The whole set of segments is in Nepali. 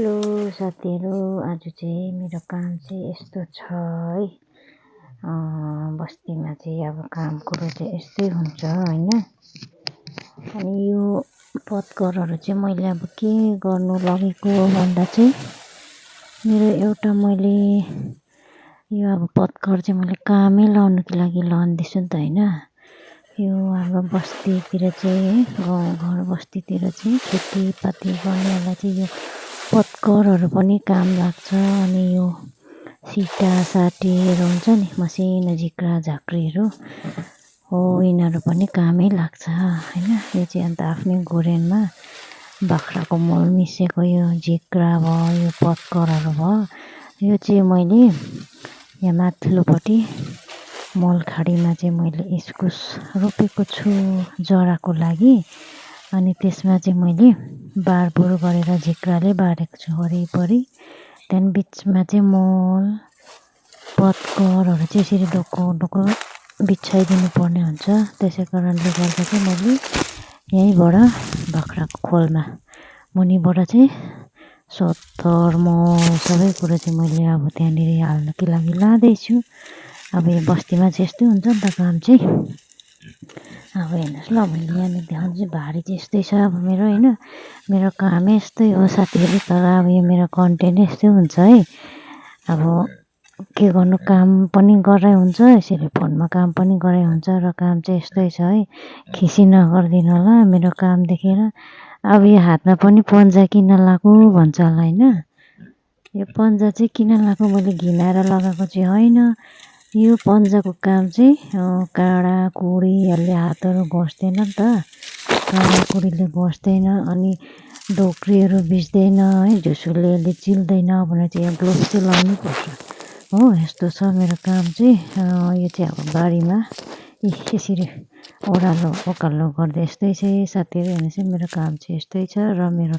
हेलो साथीहरू, आज चाहिँ मेरो काम चाहिँ यस्तो छ है। बस्तीमा चाहिँ अब काम कुरो चाहिँ यस्तै हुन्छ हैन। अनि यो पत्करहरू चाहिँ मैले अब के गर्नु लगेको भन्दा चाहिँ मेरो एउटा मैले यो अब पत्कर चाहिँ मैले कामै लाउनुको लागि लाउँदैछु नि त हैन। यो हाम्रो बस्तीतिर चाहिँ है, गाउँघर बस्तीतिर चाहिँ खेतीपाती गर्नेहरूलाई चाहिँ यो पत्करहरू पनि काम लाग्छ। अनि यो सिटा साटीहरू हुन्छ नि, मसिनो झिक्रा झाँक्रीहरू हो, यिनीहरू पनि कामै लाग्छ हैन। यो चाहिँ अन्त आफ्नै गोरेनमा बाख्राको मल मिसेको यो झिक्रा भयो, यो पत्करहरू भयो। यो चाहिँ मैले यहाँ माथिल्लोपट्टि मलखाडीमा चाहिँ मैले इस्कुस रोपेको छु जराको लागि। अनि त्यसमा चाहिँ मैले बारबुर गरेर झिक्राले बारेको छु वरिपरि। त्यहाँदेखि बिचमा चाहिँ मल पत्करहरू चाहिँ यसरी डोको डोको बिछाइदिनु पर्ने हुन्छ। त्यसै कारणले गर्दा चाहिँ मैले यहीँबाट बाख्राको खोलमा मुनिबाट चाहिँ सत्तर मल सबै कुरो चाहिँ मैले अब त्यहाँनिर हाल्नुको लागि लाँदैछु। अब यो बस्तीमा चाहिँ यस्तै हुन्छ नि त काम चाहिँ। अब हेर्नुहोस् ल, मैले यहाँनिर देखाउँछु, भारी चाहिँ यस्तै छ अब मेरो हैन। मेरो कामै यस्तै हो साथीहरू। तर अब यो मेरो कन्टेन्ट यस्तै हुन्छ है। अब के गर्नु, काम पनि गराइ हुन्छ, यसरी फोनमा काम पनि गराइ हुन्छ। र काम चाहिँ यस्तै छ है, खिसी नगरिदिनु होला मेरो काम देखेर। अब यो हातमा पनि पन्जा किन लगाएको भन्छ होला हैन। यो पन्जा चाहिँ किन लगाएको, मैले घिनाएर लगाएको चाहिँ होइन। यो पन्जाको काम चाहिँ काँडा कुडीहरूले हातहरू घोच्दैन नि त, काँडा कुडीले घोच्दैन अनि ढोक्रीहरू भिज्दैन है, झुसुलेले चिल्दैन भनेर चाहिँ यहाँ ग्लोभ्स चाहिँ लाउनै पर्छ हो। यस्तो छ मेरो काम चाहिँ। यो चाहिँ अब बारीमा यसरी ओह्रालो ओकालो गर्दै यस्तै छ साथीहरू। हेर्नुहोस् है, मेरो काम चाहिँ यस्तै छ र मेरो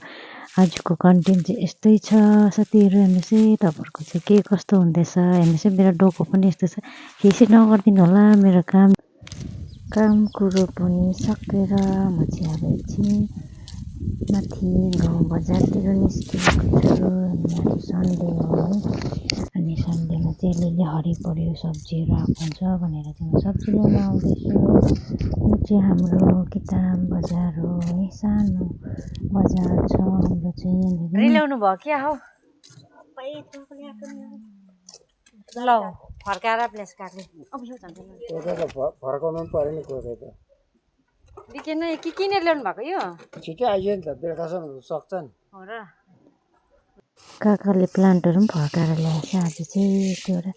आजको कन्टेन्ट चाहिँ यस्तै छ साथीहरू। हेर्नुहोस् है, तपाईँहरूको चाहिँ के कस्तो हुँदैछ हेर्नुहोस् है। मेरो डोको पनि यस्तो छ, खिसी नगरिदिनु होला मेरो काम कुरो पनि सकेर म चाहिँ अब एकछिन माथि गाउँ बजारतिर निस्केको छु। अनि सन्डे हो है, अनि सन्डेमा चाहिँ अलिअलि हरियो सब्जीहरू आएको हुन्छ भनेर चाहिँ म सब्जी लिन आउँदैछु। यो चाहिँ हाम्रो किताब बजार हो है, सानो बजार छ हाम्रो चाहिँ यहाँनिर। ल्याउनु भयो क्या हौ ल फर्काएर प्लेस काट्ने फर्काउनु पनि पऱ्यो नि कोही त। बिकेन के किनेर ल्याउनु भएको यो छिट्टै आइयो नि त, बेलुकासम्म सक्छ नि। हो र। काकाले प्लान्टहरू पनि फर्काएर ल्याएछ आज चाहिँ एकवटा।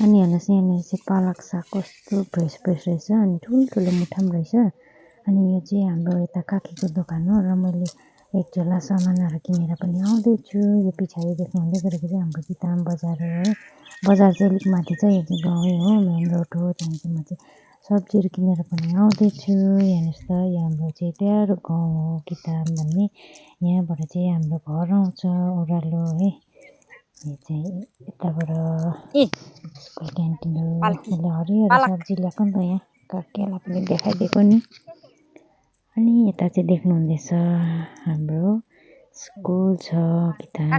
अनि हेर्नुहोस् यहाँनिर चाहिँ पालक साग कस्तो फ्रेस फ्रेस रहेछ, अनि ठुल्ठुलो मुठा पनि रहेछ। अनि यो चाहिँ हाम्रो यता काकीको दोकान हो र मैले एक झोला सामानहरू किनेर पनि आउँदैछु। यो पछाडि देख्नु हुँदै गरेको चाहिँ हाम्रो किताब बजार हो है। बजार चाहिँ अलिक माथि छ, यो चाहिँ गाउँै हो, मेन रोड हो। त्यहाँदेखि चाहिँ म चाहिँ सब्जीहरू किनेर पनि आउँदैछु। हेर्नुहोस् त, यो हाम्रो चाहिँ ट्याढो गाउँ हो किताब भन्ने। यहाँबाट चाहिँ हाम्रो घर आउँछ ओह्रालो है। यो चाहिँ यताबाट स्कुल क्यान्टिनहरू। मैले हरियो सब्जी ल्याएको नि त यहाँ, काकीलाई पनि देखाइदिएको नि। अनि यता चाहिँ देख्नुहुँदैछ हाम्रो स्कुल छ किताब।